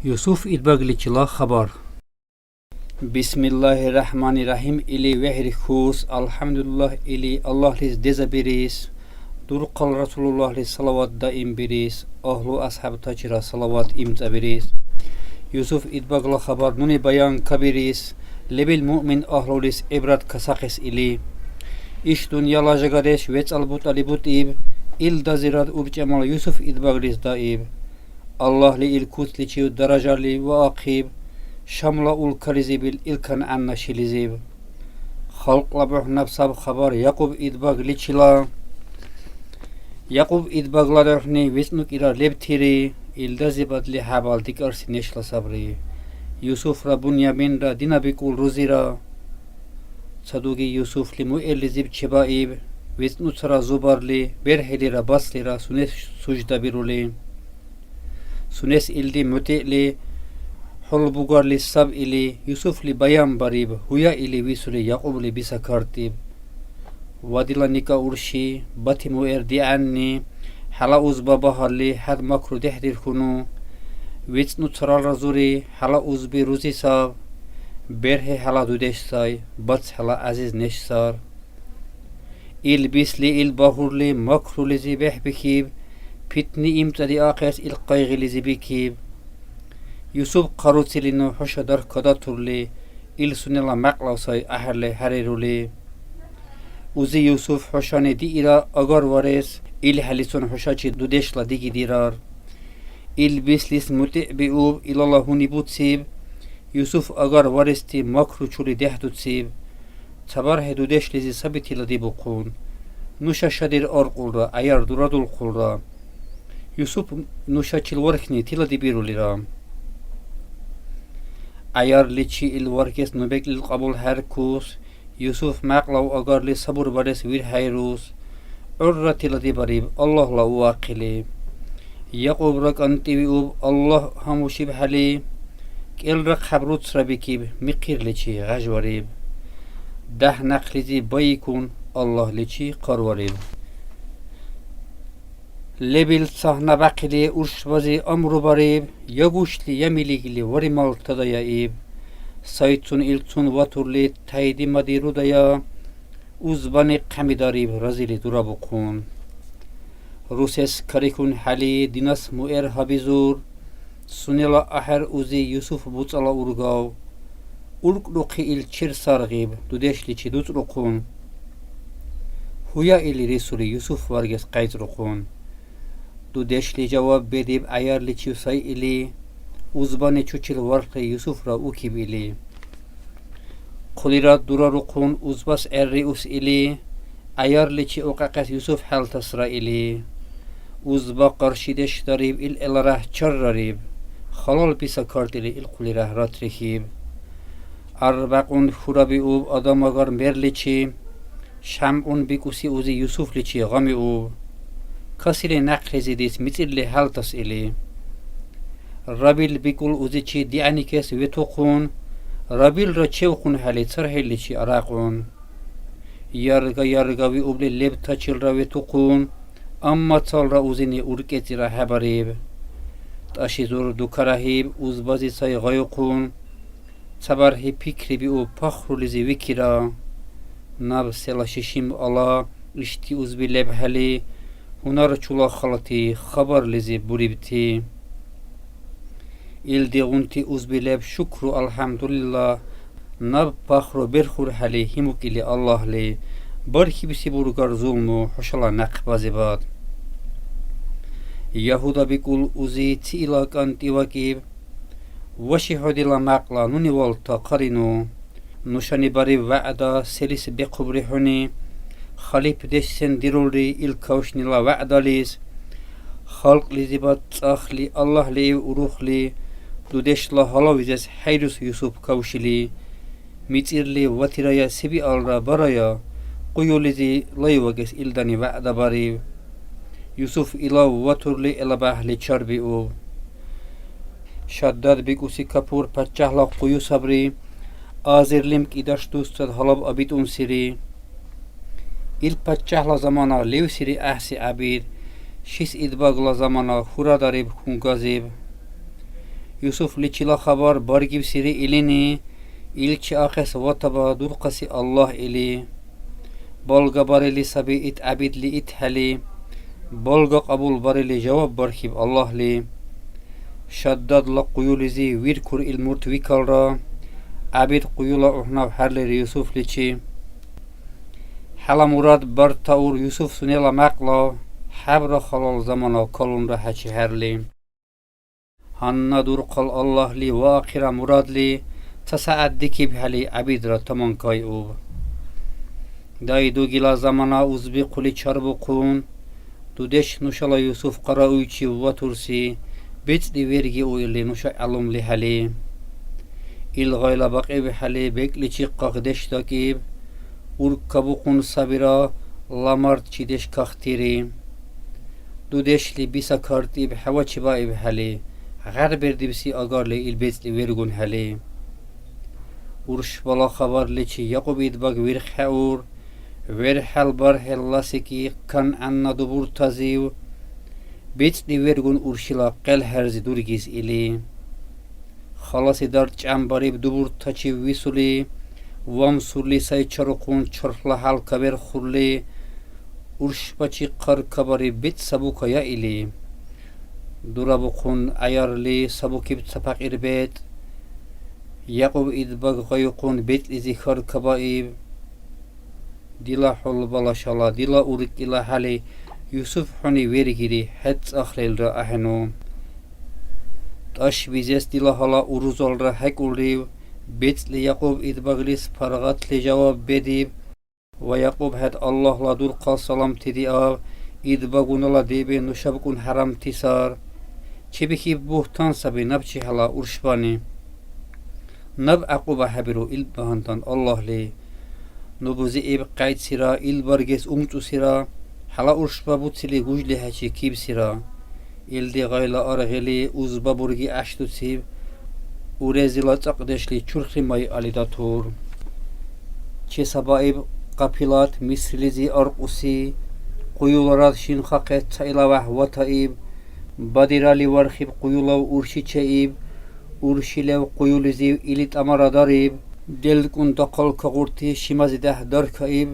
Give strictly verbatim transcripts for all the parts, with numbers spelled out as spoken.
Юсуф идбагличила хабар. Бисмиллахир Рахманир Рахим или вехӀирхьус, АлхӀямдулиллагь или Аллагьлис дезабирис, дурхъал Расулуллагьлис салават даимбирис, агьлу асхӀябтачира салават имцӀабирис. Юсуф идбагла хабар нуни баян кабирис, лебил муъмин агьлулис гӀибрат касахъес или. Иш дунъяла жагадеш вецӀал бутӀали бутӀиб, илдазирад урчӀемал Юсуф идбаглис даиб. Аллагьли ил куцличив даражали ваахъиб, Шамла улкализибил ил КангӀанна шилизиб. Халкьла бухӀнаб саб хабар Якьуб идбагличила. Якьуб идбагла дурхӀни вецӀнукӀира лебтири, илдазибадли хӀябал декӀарси нешла сабри. Юсуфра Буньяминра динабикӀул рузира. Ца дуги Юсуфли муэрлизиб чебаиб, вецӀнуцара зубарли, берхӀелира баслира сунес суждабирули. Сунес илди мутӀигӀли хьулбугарли саб или, Юсуфли баянбариб, гьуя или висули Якьубли бисакартӀиб. Ва дила никӀа урши, бати муэр дигӀянни, хӀела узба багьалли, хӀед макру дехӀдирхьуну. ВецӀну царалра зури, хӀела узби рузи саб. БерхӀи хӀела дудеш сай, бац хӀела гӀязиз неш сар. Илбисли ил багьурли макрулизи бехӀбихьиб, питни имцӀадиахъес ил къайгъилизи бикиб. Юсуп хъаруцили ну хӀуша дарх кадатурли, ил сунела мякьлав сай ахӀерли хӀерирули. Узи Юсуф хӀушани диира агарварес, илхӀелицун хӀушачи дудешла диги дирар. Илбислис мутӀигӀбиуб, илала гьуни буциб. Юсуф агарварести макру чули дехӀдуциб. Ца бархӀи дудешлизи саби тиладибухъун. Нуша шадир аркьулра, гӀяяр дурадулхъулра. Юсуп нушачил вархни тиладибирулира. ГӀяярличи ил вархес ну бекӀлил кьабулхӀеркус, Юсуф мякьлав агарли сабурбарес вирхӀейрус. ГӀурра тиладибариб Аллагьла у ахъили. Якьубра кӀантӀивиуб Аллагь гьамушибхӀели, кӀелра хъябруцра бикиб, михъирличи гъяжвариб. ДяхӀ-някълизи баикун, Аллагьличи хъарвариб. Лебил цахӀнабяхъили уршбази амрубариб, я гушли, я милигли варималтадая иб. Сайцун илцун ватурли тайдимадирудая, узбани хъямидариб, разили дурабухъун. Русес карихьунхӀели динас муэр гьабизур, сунела ахӀер узи Юсуф буцӀала ургав. УркӀрухъи ил чер саргъиб, дудешличи дуцӀрухъун. Гьуя или рисули Юсуф варгес къяйцӀрухъун. Дудешли жаваб бедиб гӀяярличив сай или, узбани чучил вархли Юсуфра укиб или. Хъулирад дурарухъун узбас гӀерриус или, гӀяярличи укьяхъес Юсуф хӀялтасра или. Узба къаршидеш дариб, ил гӀеларяхӀ чаррариб, халал биса картӀили ил хъулиряхӀ ратрихьиб. Арбякьун хьурабиуб адамагар мерличи, ШямгӀун бикӀуси узи Юсуфличи гъамиуб. Касили някълизи дис мицӀирли хӀялтас или. Рабил бикӀул узичи дигӀяникес ветухъун, Рабилра чевхъунхӀели цархӀилличи арякьун. Ярга-ярга виубли лебтачилра ветухъун, амма цалра узини уркӀецӀира хӀебариб. ТӀашизур дукарахӀиб, узбази сай гъайухъун. Ца бархӀи пикрибиуб пахрулизи викира. Наб села шишим ала ишди узби лебхӀели, гьунар чула халати хабарлизиб бурибти. Илдигъунти узби леб, шукру, алхӀямдулилла, наб пахру берхурхӀели, гьимукӀили Аллагьли, бархибси бургар зулму хӀушала някъбазибад. Ягьуда бикӀул узи циила кӀантӀи вакӀиб. Ваши хӀу дила мякьла нуни валта хъарину. Нушани бариб вягӀда селис бехъубри хӀуни? Халифдеш сен дирулри ил кавшнила вягӀдалис? Халкьлизибад цӀахли Аллагьлиив урухли, дудешла гьалав изес хӀейрус Юсуп кавшили. МицӀирли ватирая, се-биалра барая, къуюлизи лайвакӀес илдани вягӀда бариб. Юсуф илав ватурли гӀелабяхӀли чарбиуб. Шаддад бикӀуси капур паччяхӀла къую сабри, азирлим кӀидарш дусцад гьалаб абитӀунсири. Ил паччяхӀла замана левсири гӀяхӀси гӀябид, шис идбагла замана хурадариб хьунгазиб. Юсуфличила хабар баргибсири илини, ил чеахъес ватаба дурхъаси Аллагь или. Балгабарили саби ит гӀябидли итхӀели, балга кьабулбарили жаваб бархиб Аллагьли. Шаддадла къуюлизи виркур ил мурт викалра, гӀябид къуюла ухӀнав хӀерлири Юсуфличи. ХӀела мурад бартаур Юсуф сунела мякьлав, хӀябра халал замана калунра хӀечи хӀерли. Гьанна дурхъал Аллагьли ва ахира мурадли ца сягӀят дикибхӀели гӀябидра таманкайуб. Дай дугила замана узби хъули чарбухъун, дудеш нушала Юсуф къарауйчив ватурси бецӀли верги у или нуша гӀялумли хӀели. Ил гъайла бакьибхӀели бекӀличи къакъдеш дакӀиб, уркабухъун сабира ламартчидеш кахтири. Дудешли биса картӀиб, хӀява чебаибхӀели, гъярбердибси агарли ил бецӀли вергунхӀели. Уршбала хабарличи Якьуб Идбаг вирххӀеур, верхӀел бархӀел ласики КангӀанна дубуртазив бецӀли вергун уршила къел хӀерзи дургис или. Халаси дард чӀямбариб дубуртачив висули, вамсурли сай чарухъун чархла хӀял каберхурли, уршбачи хъаркабариб бецӀ сабукая или. Дурабухъун гӀяярли сабукиб ца пякьир бецӀ. Якьуб Идбаг гъайухъун бецӀлизи хьаркабаиб. Дила хӀулбала шала, дила уркӀила хӀяли, Юсуф хӀуни вергири, хӀед цӀахлилра ахӀену. ТӀашбизес дила гьала урузалра хӀекӀулрив? БецӀли Якьуб Идбаглис паргъатли жаваб бедиб. Ва Якьуб, хӀед Аллагьла дурхъал саламти диаб, Идбагунала дебе нушабкӀун хӀярамти сар. Чебихьиб бугьтан саби набчи хӀела уршбани. Наб гӀякьуба хӀебиру ил багьандан Аллагьли. Ну бузииб къяйцира, ил баргес умцӀусира, хӀела уршба буцили гужли хӀечи кибсира. Илди гъайла аргъили, узба бурги гӀяшдуциб, урезила цӀакьдешли чурхри майъали датур. Чесабаиб къапилат Мисрилизи аркьуси, къуюларад шинхахъес ца илавяхӀ ватаиб, бадирали вархиб къуюлав урши чеиб, урши лев къуюлизив или тӀамара дариб, делкӀун дахъал кагъурти шимази дяхӀ даркаиб,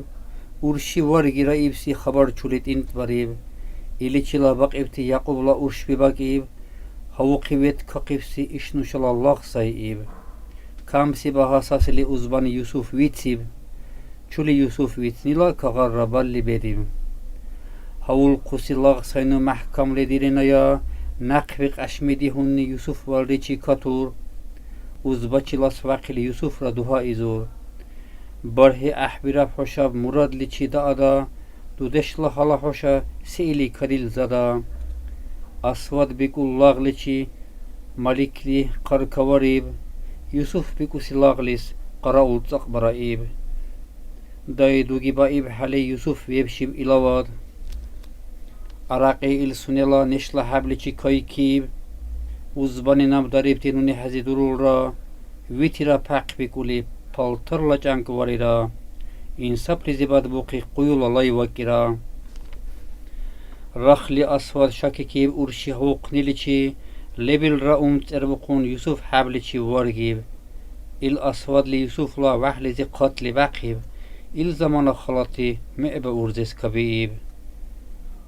урши варгира ибси хабар чули тӀинтӀбариб. Иличила бакьибти Якьубла уршби бакӀиб, гьавухъи веткахъибси иш нушала лагъ сай иб. Камси багьа сасили узбани Юсуф вициб. Чули Юсуф вицнила кагъарра балли бедиб. Гьавулхъуси лагъ сайну мяхӀкамли диреная, някъби кьяшми дигьунни Юсуф валричи катур. Узбачи ласвяхъили Юсуфра дугьаизур. БархӀи гӀяхӀбираб хӀушаб мурадличи даада, дудешла гьала хӀуша се или кадилзада. Асвад бикӀул лагъличи Маликли хъаркавариб, Юсуф бикӀуси лагълис къараул цӀакьбараиб. Дай дуги баибхӀели, Юсуф вебшиб илавад. Арякьи ил сунела нешла хӀябличи кайкиб. Узбани наб дарибти нуни хӀези дурулра, витира пяхъбикӀули, палтарла чӀянкӀ варира. Инсаплизибад бухъи къуюла лай вакӀира. Рахли Асвад шакикиб урши гьавухъниличи, лебилра умцӀербухъун Юсуф хӀябличи варгиб. Ил Асвадли Юсуфла вяхӀлизи хъатли бяхъиб. Ил замана халати мегӀба урзес кабииб.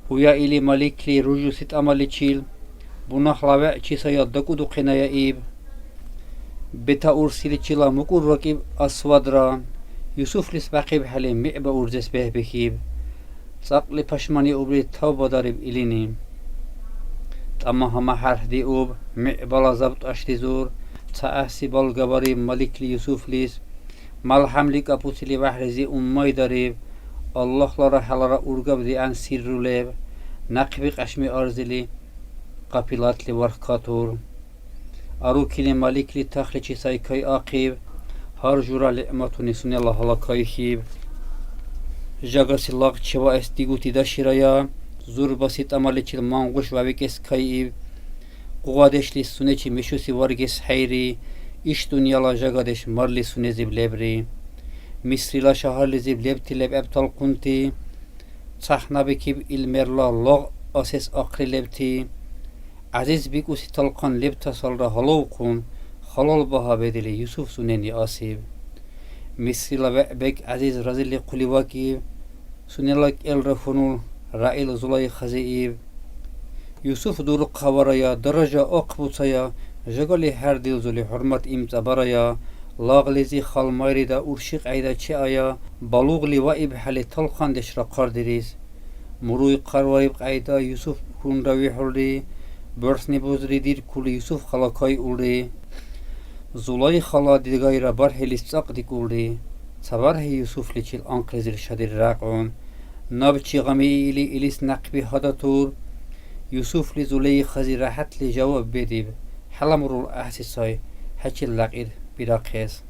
Гьуя или Маликли ружуси тӀамаличил, бунагьла вегӀ чи сая дакӀудухъеная иб. Бетаурсиличила мукӀурракӀиб Асвадра, Юсуфлис бяхъибхӀели мегӀба урзес бехӀбихьиб. ЦӀакьли пашманиубли тавбадариб илини. ТӀама-гьама хӀярхӀдиуб, мегӀбала заб тӀашдизур, ца гӀяхӀси балга бариб Маликли Юсуфлис, малхӀямли кӀапӀуцили вяхӀлизи уммайдариб, Аллагьлара хӀелара ургаб дигӀян сирру леб, някъби кьяшми арзили, къапилатли варх катур. Арукили Маликли тахличи сай кайахъиб, гьар жура лигӀматуни сунела гьала кайхьиб. Жагаси лагъ чеваэс дигути даширая, зурбаси тӀамаличил мангъуш вявикӀес кайиб. Къугъадешлис сунечи мешуси варгес хӀейри, иш дунъяла жагадеш марли сунезиб лебри. Мисрила шагьарлизиб лебти лебгӀеб талхъунти, цахӀнабикиб ил мерла лагъ асес ахъри лебти, ГӀязиз бикӀуси талхъан лебтасалра гьалавхъун, халал багьа бедили Юсуф сунени асиб. Мисрила вегӀ бекӀ ГӀязиз разили хъули вакӀиб, сунела кӀелра хьунул Раил Зулайхази иб: Юсуф дурхъаварая, даража ахъбуцая, жагали хӀердилзули хӀурмат имцӀабарая, лагълизи халмайрида, урши кьяйда чеая, балугъли ваибхӀели талхъандешра хъардирис. Муруй хъарваиб кьяйда, Юсуф хьунра вихӀулри, бурхӀни бузри диркули, Юсуф хала кайулри. Зулайхала дигайра бархӀилис цӀакьдикӀулри. Ца бархӀи Юсуфличил анхълизир шадир рякьун. Набчи гъамиили илис някъби гьадатур. Юсуфли Зулайхази ряхӀятли жаваб бедиб: ХӀела мурул гӀяхӀси сай, хӀечил лякьир бирахъес.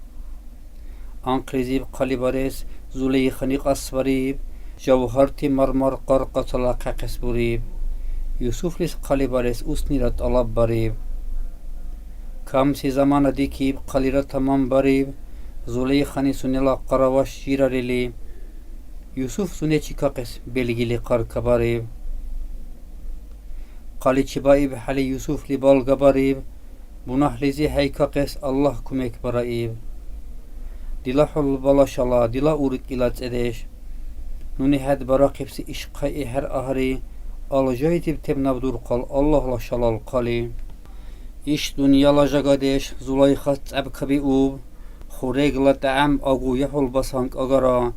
Анхълизиб хъалибарес Зулейхани кьасбариб, жавгьарти мармар къаркъа цалахъяхъес буриб. Юсуфлис хъалибарес уснира тӀалаббариб. Камси замана дикиб, хъалира таманбариб. Зулейхани сунела къараваш жирарили, Юсуф сунечи кахъес белгили хъаркабариб. Хъали чебаибхӀели, Юсуфли балгабариб. Бунагьлизи хӀейкахъес Аллагь кумекбараиб. Дила хӀулбала шала, дила уркӀила цӀедеш. Нуни хӀед барахъибси иш хъайгӀи хӀеръахӀри, алжайтиб тебнаб дурхъал Аллагьла шалал хъали. Иш дунъяла жагадеш Зулайхас цӀябкабиуб, хурегла тӀягӀям агу я хӀулбасан кӀагара.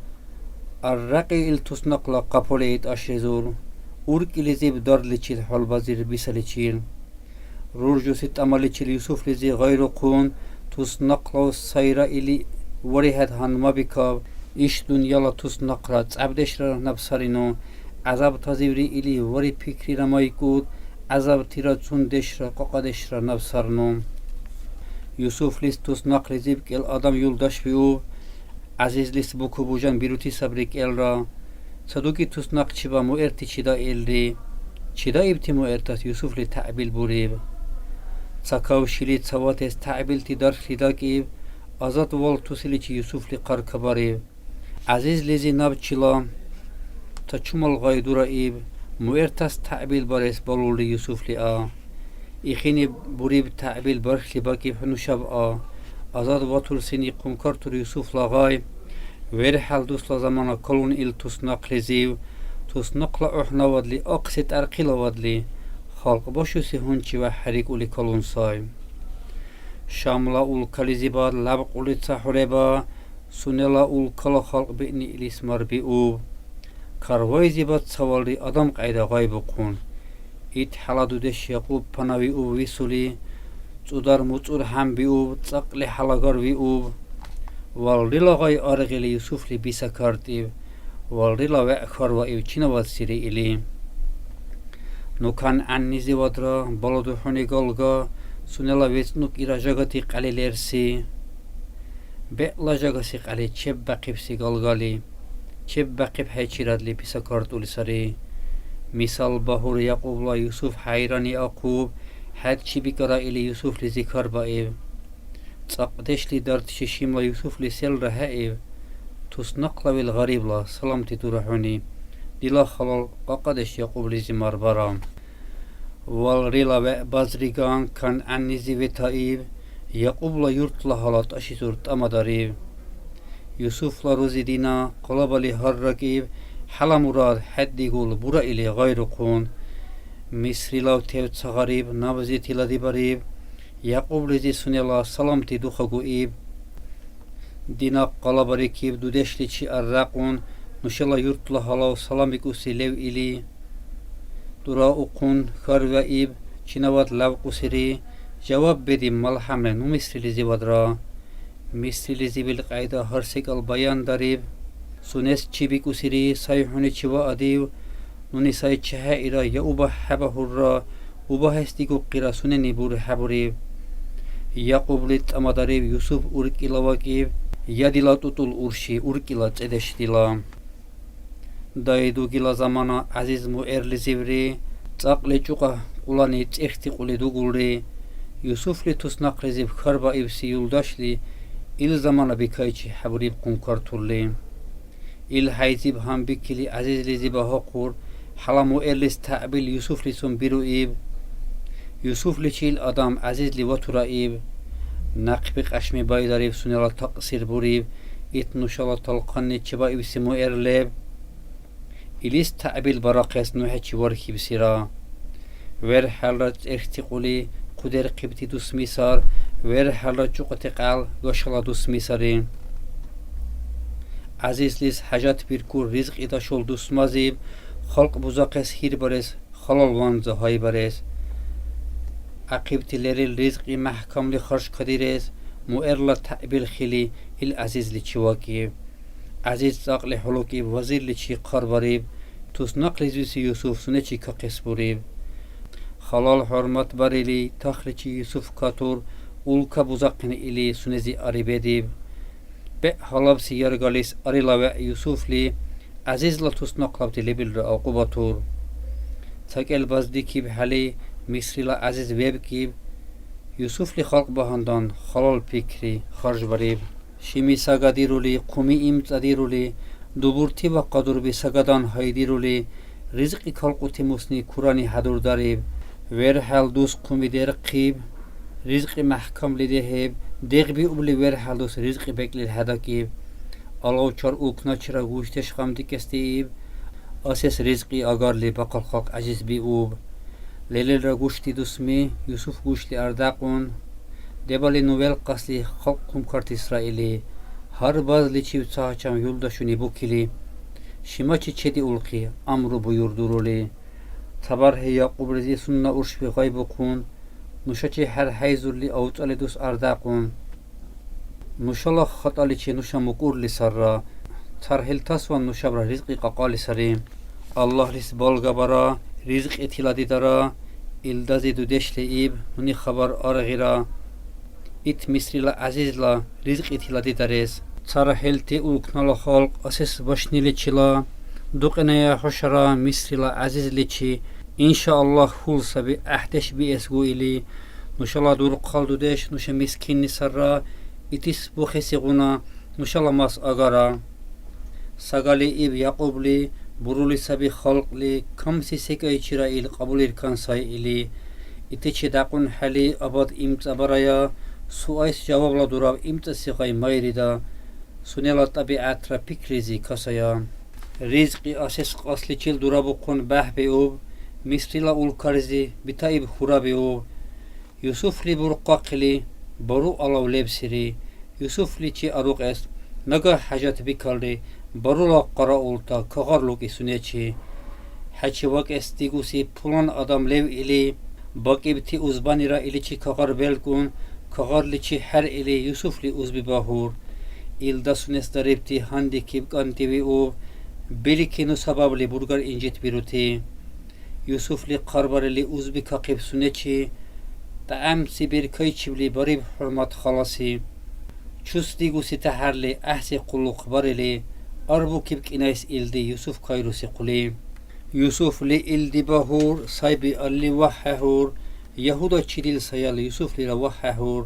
Аррякьи ил туснакъла къапулай тӀашризур, уркӀилизиб дардличил хӀулбазир бисаличил. Руржуси тӀамаличил Юсуфлизи гъайрухъун, туснакълав сайра или варихӀед гьанмабикаб, иш дунъяла туснакъра цӀябдешра наб сарину, гӀязабтазиври или вари пикрира майкӀуд, гӀязабтира цундешра, кьакьадешра наб сарну. Юсуфлис туснакълизиб кӀел адам юлдашвиуб, ГӀязизлис буку-бужан бирути сабри кӀелра. Ца дуги туснакъчиба муэрти чедаилри. Чедаибти муэртас Юсуфли тяхӀбил буриб. Ца кавшили ца ватес тяхӀбилти дархли дакӀиб, азад валтусиличи Юсуфли хъаркабариб. ГӀязизлизи набчила ца чумал гъай дураиб, муэртас тяхӀбил барес балулри Юсуфли а. Ихини буриб, тяхӀбил бархли бакӀиб хӀу нушаб а. Азад ватурсини хъумкартур Юсуфла гъай. ВерхӀел дусла замана калун ил туснакълизив. Туснакъла ухӀнавадли, ахъси тӀярхъилавадли, халкь башуси гьунчивяхӀ хӀерикӀули калун сай. Шамла улкализибад лябкьули ца хӀуреба, сунела улкала халкь биъни илис марбиуб. Карвайзибад цавалри адам кьяйда гъайбухъун. ИтхӀела дудеш Якьуб панавиуб висули, цӀудар муцӀур хӀямбиуб, цӀакьли гьалагарвиуб. Валрила гъай аргъили, Юсуфли биса картӀиб. Валрила вегӀ хьарваиб чинавадсири или. Ну КангӀяннизивадра балуду хӀуни галга, сунела вецӀну кӀира жагати кьяли лерси. БегӀла жагаси кьяли чеббяхъибси галгали, чеббяхъибхӀейчирадли биса картӀули сари. Мисал багьур, Якьубла Юсуф хӀяйрани ахъуб, хӀед чи бикӀара или Юсуфлизи хьарбаиб. ЦӀакьдешли дардчи шимла Юсуфли селра хӀеиб, туснакълавил гъарибла саламти дура хӀуни, дила халал кьакьадеш Якьублизи марбара. Валрила вегӀ базриган КангӀяннизи ветаиб, Якьубла юртла гьала тӀашизур тӀамадариб. Юсуфла рузи Дина къалабали гьарракӀиб, хӀела мурад хӀед дигул бура или гъайрухъун. Мисрилав тев ца гъариб набзи тиладибариб, Якьублизи сунела саламти духагу иб. Дина къалабарикиб, дудешличи аррякьун, нушала юртла гьалав салам бикӀуси лев или. Дураухъун, хьарваиб, чинавад лявкьусири, жаваб бедиб малхӀямли ну Мисрилизивадра. Мисрилизиб илкьяйда гьар секӀал баяндариб. Сунес чи бикӀусири, сай хӀуни чи ваадив? Нуни сай чехӀеира, я убагь хӀебагьурра, убагьес дигухъира сунени бури хӀебуриб. Якьубли тӀамадариб, Юсуф уркӀила вакӀиб, я дила тӀутӀул урши, уркӀила цӀедеш дила. Дайдугила замана ГӀязиз муэрлизиври, цӀакьли чӀукьа къулани цӀерхьти кьули дугулри. Юсуфли туснакълизиб хьарбаибси юлдашли ил замана бикайчи хӀебуриб хъумкартурли. Ил хӀяйзиб гьанбикили ГӀязизлизи багьахъур, хӀела муэрлис тяхӀбил Юсуфлицун бируиб. Юсуфличи ил адам гӀязизли ватураиб, някъби кьяшми байдариб, сунела такьсир буриб, ит нушала талхъанни чебаибси муэр леб. Илис тягӀбил барахъес ну хӀечи вархьибсира. ВерхӀелра цӀерхьти кьули хъудерхъибти дусми сар, верхӀелра чӀукьти кьял гашала дусми сари. ГӀязизлис хӀяжатбиркур ризкьи дашул дусмазиб, халкь бузахъес гьирбарес, халал ванза гьайбарес. Ахъибти лерил ризкьи мяхӀкамли харжкадирес, муэрла тягӀбил хили ил гӀязизличи вакӀиб. ГӀязиз цӀакьли хӀулукӀиб, вазирличи хъарбариб, туснакълизивси Юсуф сунечи кахъес буриб. Халал хӀурматбарили, тахличи Юсуф катур, улка бузахъен или сунези ари бедиб. БегӀ гьалабси яргалис арила вегӀ Юсуфли ГӀязизла туснакълабти лебилра акьубатур. Ца кӀел баз дикибхӀели, Мисрила ГӀязиз вебкӀиб. Юсуфли халкь багьандан халал пикри харжбариб. Шими сагадирули, хъуми имцӀадирули, дубурти ва кьадурби сагадан гьайдирули, ризкьи калкьути мусни курани хӀядурдариб. ВерхӀел дус хъуми дерхъиб, ризкьи мяхӀкамли дехӀиб, дегъбиубли верхӀел дус ризкьи бекӀлил хӀедакӀиб. Алавчар улкначира гушдеш гъамдикӀес дииб, асес ризкьи агарли бахъал халкь гӀяжизбиуб. Лерилра гушти дусми, Юсуф гушли ардякьун. Дебали ну велкъасли халкь хъумкартисра или, гьар базличив ца гьачам юлдашуни букили, шимачи чедиулхъи амру буюрдурули. Ца бархӀи Якьублизи сунна уршби гъайбухъун, нушачи хӀерхӀейзурли авцӀали дус ардякьун. Нушала хатӀаличи нуша мукӀурли сарра, цархӀилтасван нушабра ризкьи кьакьали сари. Аллагьлис балгабара, ризкьи тиладидара, илдази дудешли иб, нуни хабар аргъира. Ит Мисрила ГӀязизла ризкьи тиладидарес. ЦархӀилти улкнала халкь асес башниличила, дукьеная хӀушара Мисрила ГӀязизличи, иншааллагь, хьул саби гӀяхӀдеш биэсгу или. Нушала дурхъал дудеш нуша мискинни сарра, итис бухесигъуна нушала мас агара. Сагали иб Якьубли, бурули саби халкьли, камси секӀайчира ил кьабулиркан сай или. Итичи дякьунхӀели, абад имцӀабарая, суайс жавабла дураб имцӀаси гъай майрида, сунела тӀабигӀятра пикризи касая. Ризкьи асес кьасличил дурабухъун бяхӀбиуб, Мисрила улкализи битаиб хурабиуб. Юсуфли буркъахъили, бару алав лебсири. Юсуфличи арукьес нагагь хӀяжатбикалри, барула къараулта кагъар лукӀи сунечи. ХӀечи вакӀес дигуси пулан адам лев или, бакӀибти узбанира иличи кагъар белкӀун, кагъарличи хӀеръили, Юсуфли узби багьур. Илдас сунес дарибти гьандикиб кӀантӀивиуб, белкӀину сабабли бургар инжитбирути. Юсуфли хъарбарили узби кахъиб сунечи, тӀягӀямси беркайчибли бариб хӀурмат халаси. Чус дигуси тяхӀярли гӀяхӀси къуллукъ барили, арбукиб кӀинайс илди Юсуф кайруси хъули. Юсуфли илди багьур, сай биалли вяхӀхӀехӀур, Ягьуда чидил саял Юсуфлира вяхӀхӀехӀур.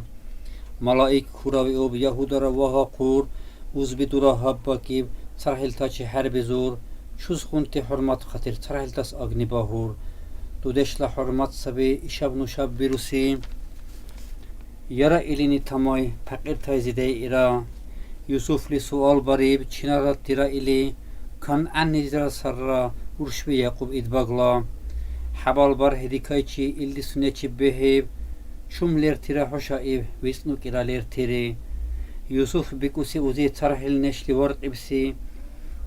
Малаик хуравиуб, Ягьудара вагьахъур, узби дура гьаббакӀиб, цархӀилтачи хӀербизур, чузхъунти хӀурмат-хатир цархӀилтас агни багьур. Дудешла хӀурмат саби ишаб нушаб бируси. Яра илини тамай пякьиртайзи дайира. Юсуфли суал бариб, чинарадтира или, КангӀяннизира сарра уршби Якьуб Идбагла. ХӀябал бархӀи дикайчи илди сунечиб бехӀиб, чум лертира хӀуша иб, вицӀнукӀира лертири. Юсуф бикӀуси узи цархӀил нешли варкьибси,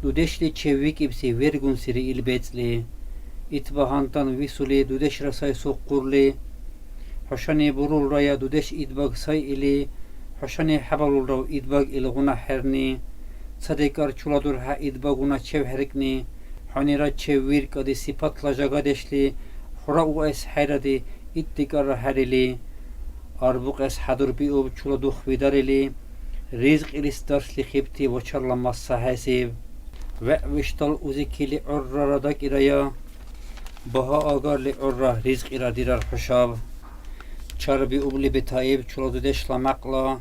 дудешли чеввикӀибси вергунсири ил бецӀли. Ит багьандан висули дудешра сай сукъурли. ХӀушани бурулрая, дудеш Идбаг сай или, хӀушани хӀябалулрав Идбаг илгъуна хӀерни? Ца декӀар чула дурхӀя Идбагуна чевхӀеркӀни, хӀунира чеввиркӀади сипатла жагадешли, хӀура уэс хӀейради, ит декӀарра хӀерили. Арбукьес хӀядурбиуб чула дух видарили, ризкьилис дарсли хибти вачарла масса хӀясиб. ВегӀ виштӀал узикили гӀуррара дакӀирая. Багьа агарли гӀурра ризкьира дирар хӀушаб. Чарбиубли бетаиб чула дудешла мякьла,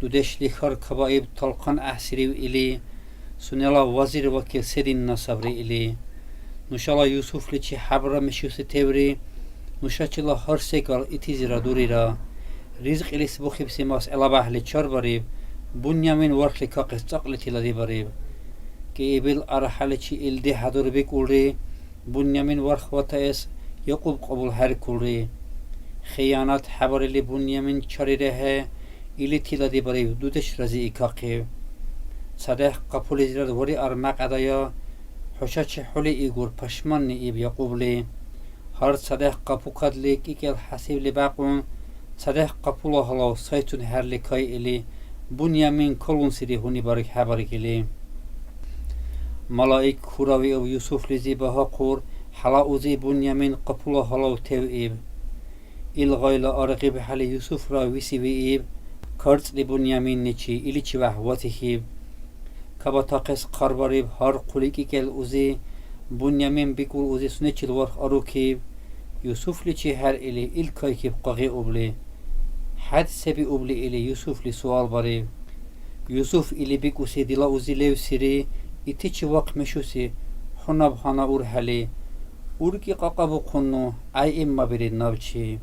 дудешли хар кабаиб талхъан гӀяхӀсирив или, сунела вазир-вакил се динна сабри или. Нушала Юсуфличи хӀябра мешуси теври, Нушачила гьар секӀал итизира дурира. Ризкьилис бухибси мас гӀелабяхӀли чарбариб, Бунямин вархли кахъес цӀакьли тиладибариб. КӀиибил архӀяличи илди хӀядурбикӀулри, Бунямин варх ватаэс Якьуб кьабулхӀеркулри. Хиянат хӀебарили Бунямин чарирехӀе, или тиладибариб дудеш разиикахъиб. ЦадехӀ къапулизирад вариар мякьядая, хӀушачи хӀули игур пашманни иб Якьубли. Гьар цадехӀ къапукадли кӀикӀел хӀясибли бякьун, цадехӀ къапула гьалав сайцун хӀерли кайили, Бунямин калунсири гьунибарг хӀебаргили. Малаик хуравиуб Юсуфлизи багьахъур, хӀела узи Бунямин къапула гьалав тевъиб. Ил гъайла аргъибхӀели Юсуфра висивииб, карцӀли Буняминничи иличивяхӀ ватихьиб. Кабатахъес хъарбариб гьар хъули кӀикӀел узи. Бунямин бикӀул узи сунечил варх арукиб. Юсуфличи хӀеръили, ил кайкиб къагъиубли. ХӀед се биубли или Юсуфли суал бариб. Юсуф или бикӀуси дила узи левсири, итичи вахъ мешуси, хӀу наб гьанна урхӀели, уркӀи кьакьабухъунну, гӀяйиммабирид набчи.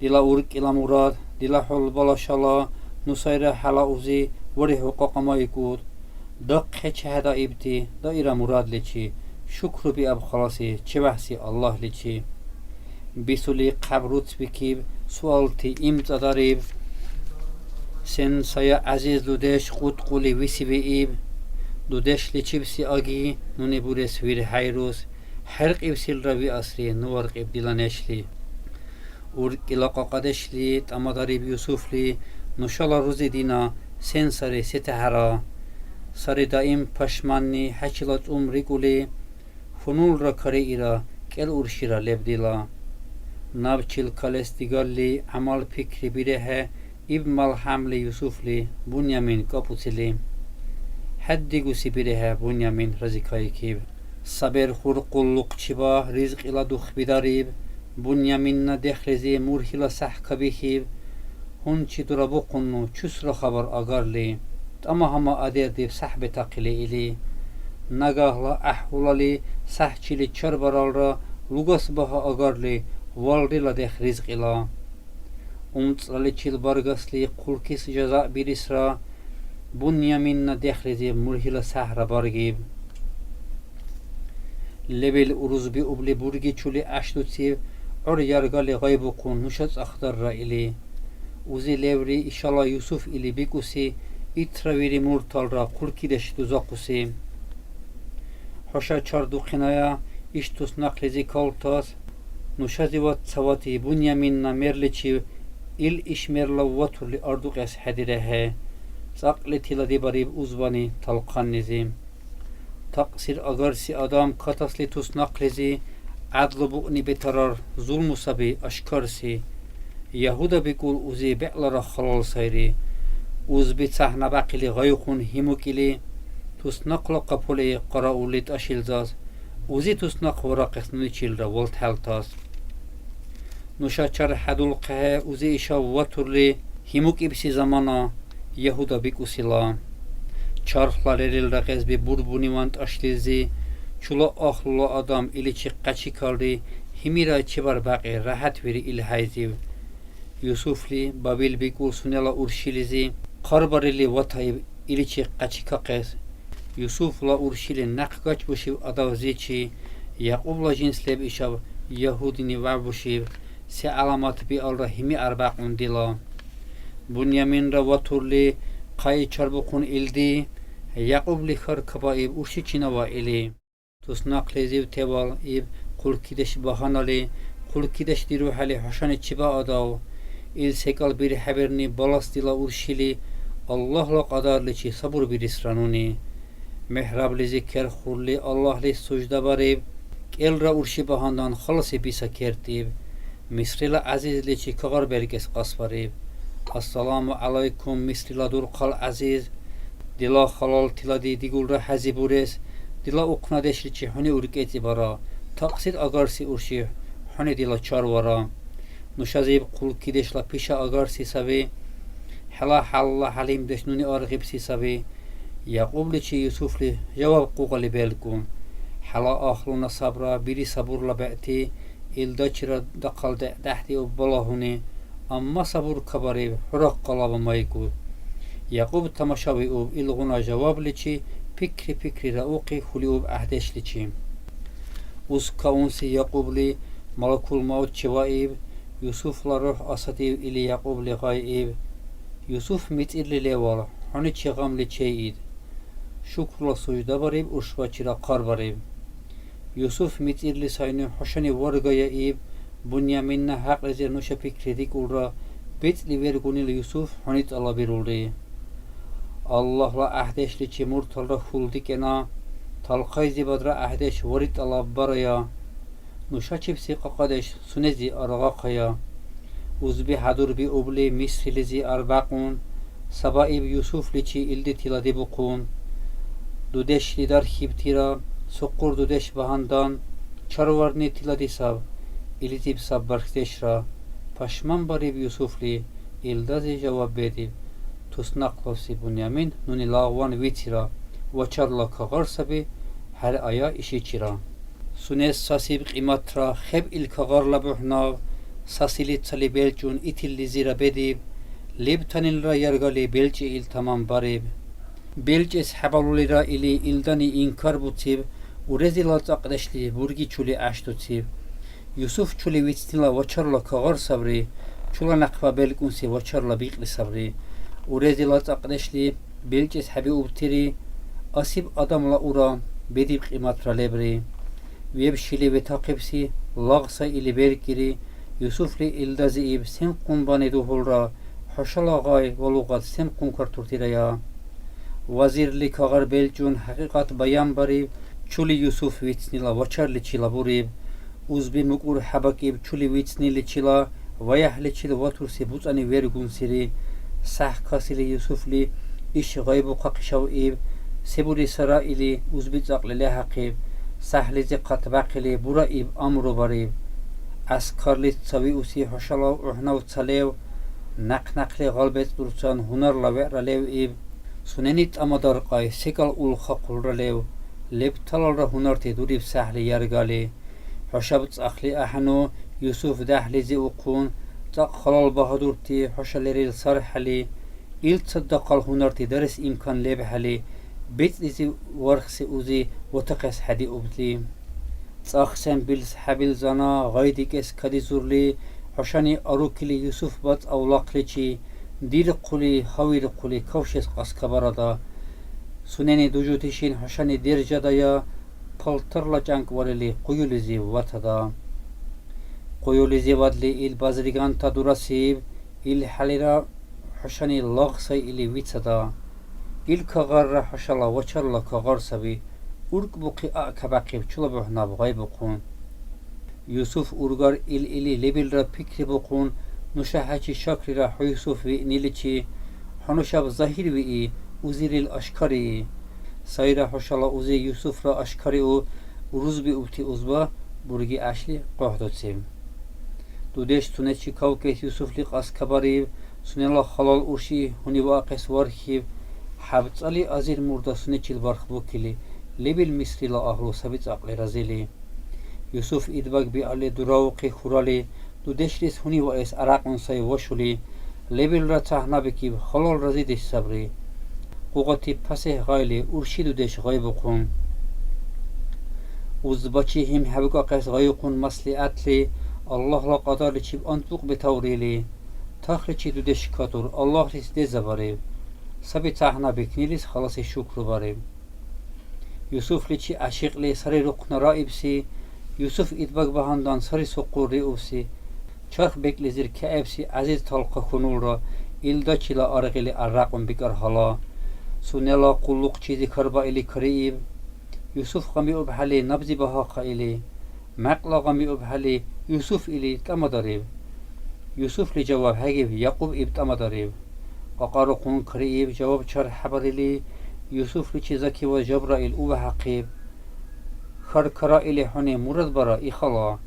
Дила уркӀила мурад, дила хӀулбала шала, ну сайра хӀела узи, варихӀу кьакьамайкӀуд. ДахъхӀи чехӀедаибти даира мурадличи, шукру биаб халаси ЧевяхӀси Аллагьличи. Бисули хъябруцбикиб, суалти имцӀадариб. Сен сая гӀязиз дудеш кьутӀкьули висивииб? Дудешличибси аги нуни бурес вирхӀейрус, хӀеркьибсилра виасри ну варкьиб дила нешли. УркӀила кьакьадешли тӀамадариб Юсуфли, нушала рузи дина сен сари, се тяхӀяра? Сари даим пашманни хӀечила цӀум рикӀули, хьунулра кариира, кӀел уршира леб дила. Набчил калес дигалли, гӀямал-пикри бирехӀе, иб малхӀямли Юсуфли Бунямин кӀапӀуцили. ХӀед дигуси бирехӀе, Бунямин разикайкиб. Саберхур къуллукъчиба ризкьила дугьби дариб, Буняминна дехлизи мургьила сяхӀ кабихьиб. Гьунчи дурабухъунну чусра хабар агарли, тӀама-гьама адердиб сяхӀ бетахъили или. Нагагьла гӀяхӀъулали сяхӀчили чарбаралра, лугас багьа агарли, валрила дех ризкьила. УмцӀлаличил баргасли хъулкис жаза бирисра, Буняминна дехлизиб мургьила сяхӀра баргиб. Лебил урузбиубли бурги чули гӀяшдуциб, гӀур яргали гъайбухъун нуша цӀахдарра или. Узи леври ишала Юсуф или бикӀуси, итра вири мурталра хъулкидеш дузахъуси. ХӀуша чардухъеная иш туснакълизи калтас, нушазивад цавати Буняминна мерличив ил иш мерлав ватурли ардукьес хӀедирехӀе, цӀакьли тиладибариб узбани талхъаннизи. Такьсир агарси адам катасли туснакълизи гӀядлу буъни бетарар, зулму саби ашкарси. Ягьуда бикӀул узи бегӀлара халал сайри. Узби цахӀнабяхъили гъайухъун гьимукӀили, туснакъла къапули къараулли тӀашилзас, узи туснакъ варахъес нуни чилра валт хӀялтас. Нуша чархӀедулхъехӀе, узи ишав ватурли гьимукӀибси замана, Ягьуда бикӀусила. Чархла лерилра гъезби бурбуниван тӀашдилзи, чула ахълула адам иличи къячикалри, гьимира чебарбякьи, ряхӀятвири ил хӀяйзив. Юсуфли Бабил бикӀул сунела уршилизи хъарбарили ватаиб иличи къячикахъес. Юсуфла уршили някъ гачбушив адавзичи, Якьубла жинс леб ишаб Ягьудини вявбушиб, се гӀяламат биалра гьими арбякьун дила. Буняминра ватурли, хъай чарбухъун илди, Якьубли хьаркабаиб урши чинава или. Туснакълизив тевал иб хъулкидеш багьанали, хъулкидеш дирухӀели хӀушани чебаадав? Ил секӀал бирхӀебирни балас дила уршили, Аллагьла кьадарличи сабурбирисра нуни. МихӀраблизи керхурли Аллагьлис суждабариб, кӀелра урши багьандан халаси биса кертӀиб. Мисрила ГӀязизличи кагъар белкӀес кьасбариб. Ассаламу гӀялайкум, Мисрила дурхъал ГӀязиз! Дила халал тилади дигулра хӀези бурес, дила ухънадешличи хӀуни уркӀецӀибара, такьсир агарси урши хӀуни дила чарвара. Нушазиб хъулкидешла пиша агарси саби, хӀела хӀялла хӀялимдеш нуни аргъибси саби. Якьубличи Юсуфли жаваб къугъали белкӀун. ХӀела ахълуна сабра бири сабурла бегӀти, Илдачира дахъал дегӀдяхӀдиуб балагьуни, амма сабур кабариб, хӀура къалаба майкӀуд. Якьуб тамашавиуб илгъуна жавабличи, пикри-пикрираухъи хьулиуб гӀяхӀдешличи. Ускаунси Якьубли малакул мавт чеваиб, Юсуфла рухӀ асадив или Якьубли гъайиб. Юсуф мицӀирли левал, хӀуни чи гъамли чейид. Шукрла суждабариб, уршбачира хъарбариб. Юсуф мицӀирли сайну хӀушани варгая иб, Буняминна хӀякьлизир нуша пикридикӀулра, бецӀли вергунил Юсуф хӀуни цалабирулри. Аллагьла гӀяхӀдешличи мурталра хьулдикӀена, талхъайзибадра гӀяхӀдеш вари тӀалаббарая. Нушачибси кьакьадеш сунези аргъахъая. Узби хӀядурбиубли Мисрилизи арбякьун, сабаиб Юсуфличи илди тиладибухъун. Дудешли дархьибтира, сукъур дудеш багьандан, чарварни тилади саб, илизиб саб бархьдешра. Пашманбариб Юсуфли, илдази жаваб бедиб: «Туснакълавси Бунямин нуни лагъван вицира, вачарла кагъар саби, хӀеръая ишичира». Сунес сасиб кьиматра хеб ил кагъарла бухӀнав, сасили цали белчӀун итиллизира бедиб, лебтанилра яргали белчӀи ил таманбариб. БелчӀес хӀебалулира или илдани инкарбуциб, урезила цӀакьдешли бурги чули гӀяшдуциб. Юсуф чули вицнила вачарла кагъар сабри, чула някъба белкӀунси вачарла бикьри сабри. Урезила цӀакьдешли белчӀес хӀебиубтири, асиб адамла ура, бедиб кьиматра лебри. Веб шили ветахъибси лагъ сай или белкӀири, Юсуфли илдазииб: «Сен къунбани дугьулра, хӀушала гъай ва лугъат сен хъумкартуртирая?» Вазирли кагъар белчӀун, хӀякьикьат баянбариб, чули Юсуф вицнила вачарличила буриб. Узби мукӀур хӀябакӀиб чули вицниличила, ваяхӀличил ватурси буцӀани вергунсири. СяхӀ касили Юсуфли иш гъайбухъахъишав иб, се бурисара или узби цӀакьли лехӀахъиб. СяхӀлизи хъатбяхъили бураиб, амру бариб: «ГӀяскарлис ца виуси хӀушала ухӀнав ца лев, някъ-някъли гъалбецӀ дурцан гьунарла вегӀра лев», — иб. Сунени тӀамадаркьай, секӀал улхахъулра лев, лебталалра гьунарти дуриб сяхӀли яргали. ХӀушаб цӀахли ахӀену, Юсуф дяхӀлизи ухъун, цӀакь халал багьадурти хӀуша лерил сархӀели, илцад дахъал гьунарти дарес имкан лебхӀели, бецӀлизи вархси узи ватахъес хӀедиубли. ЦӀах сенбилс хӀябилзана гъайдикӀес кадизурли, хӀушани арукили Юсуф бацӀ авлахъличи, дирхъули, гьавирхъули кавшес кьаскабарада. Сунени дужути шин хӀушани держадая, палтарла чӀянкӀ варили къуюлизив ватада. Къуюлизивадли ил базриганта дурасиб, илхӀелира хӀушани лагъ сай или вицада. Ил кагъарра хӀушала вачарла кагъар саби, уркӀбухъи аъ кабяхъиб, чула бухӀнаб гъайбухъун. Юсуф-ургар ил или лебилра пикрибухъун, нуша хӀечи шакрира хӀу Юсуф виъниличи, хӀу нушаб загьир вии, узирил ашкарии. Сайра хӀушала узи Юсуфра ашкариу, урузбиубти узба бурги гӀяшли къухӀдуциб. Дудеш сунечи кавкес Юсуфли кьаскабариб, сунела халал урши гьуниваахъес вархьиб, хӀябцӀали азир мурда сунечил бархбукили, лебил Мисрила агьлу саби цӀакьли разили. Юсуф идбаг биалли дураухъи хурали, дудешлис гьуниваэс арякьун сай вашули, лебилра цахӀнабикиб, халал разидеш сабри. Къугъати пасихӀ гъайли, урши дудеш гъайбухъун. Узбачи гьимхӀебукӀахъес гъайухъун маслигӀятли, Аллагьла кьадарличиб анцӀбукь бетаурили. Тахличи дудеш катур, Аллагьлис дезабариб. Саби цахӀнабикнилис халаси шукру бариб. Юсуфличи гӀяшикьли сари рухъна раибси, Юсуф идбаг багьандан сари сукъур риубси, чарх бекӀлизир каэбси гӀязиз талхъа хьунулра илдачила аргъили аррякьун бикӀар гьала. Сунела къуллукъчизи карбаили карииб. Юсуф гъамиубхӀели набзи багьахъа или. Мякьла гъамиубхӀели, Юсуф или тӀамадариб. Юсуфли жаваб хӀегиб, Якьуб иб тӀамадариб. Кьакьарухъун карииб, жаваб чархӀебарили, Юсуфличи Закивад Жабраил увяхӀяхъиб. Хьаркараили хӀуни мурад бара, ихала.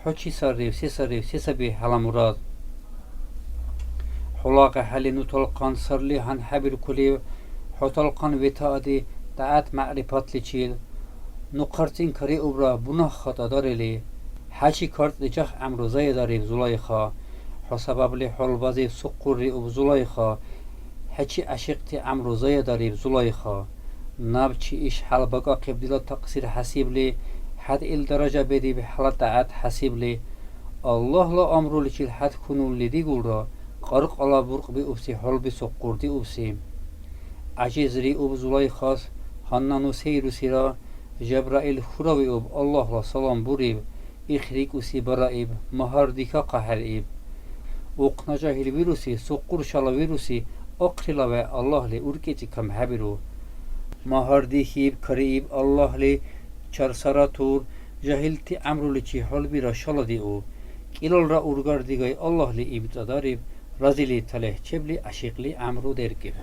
ХӀу чи саррив, се саррив, се саби хӀела мурад? ХӀула гӀяхӀяли ну талхъан сарли гьанхӀебиркулив, хӀу талхъан ветаади тӀягӀят-мягӀрипатличил? Ну хъарцӀинкариубра бунагь-хатӀа дарили. ХӀечи карцӀдикӀахъес гӀямру заядариб, Зулайха. ХӀу сабабли хӀулбазиб сукъурриуб, Зулайха. ХӀечи гӀяшикьти гӀямру заядариб, Зулайха. Набчи иш хӀял бакӀахъиб дила такьсир хӀясибли, хӀед ил даража бедиб хӀела тӀягӀят хӀясибли. Аллагьла амруличил хӀед хьунулли дигулра, кьаркьала буркьбиубси хӀулби сукъурдиубси. ГӀяжизриуб Зулайхас, гьанна ну сейрусира, Жабраил хуравиуб, Аллагьла салам буриб, ихрикӀуси бараиб, магьар дихахъахӀелииб. Ухъна жагьилвируси, сукъур шалавируси, ахърила вегӀ Аллагьли уркӀецӀи камхӀебиру. Магьар дихьиб, карииб Аллагьли, чарсаратур, жагьилти гӀямруличи хӀулбира шаладиу. КӀилалра ургар дигай Аллагьли имцӀадариб, разили талихӀ чебли гӀяшикьли гӀямру деркӀиб.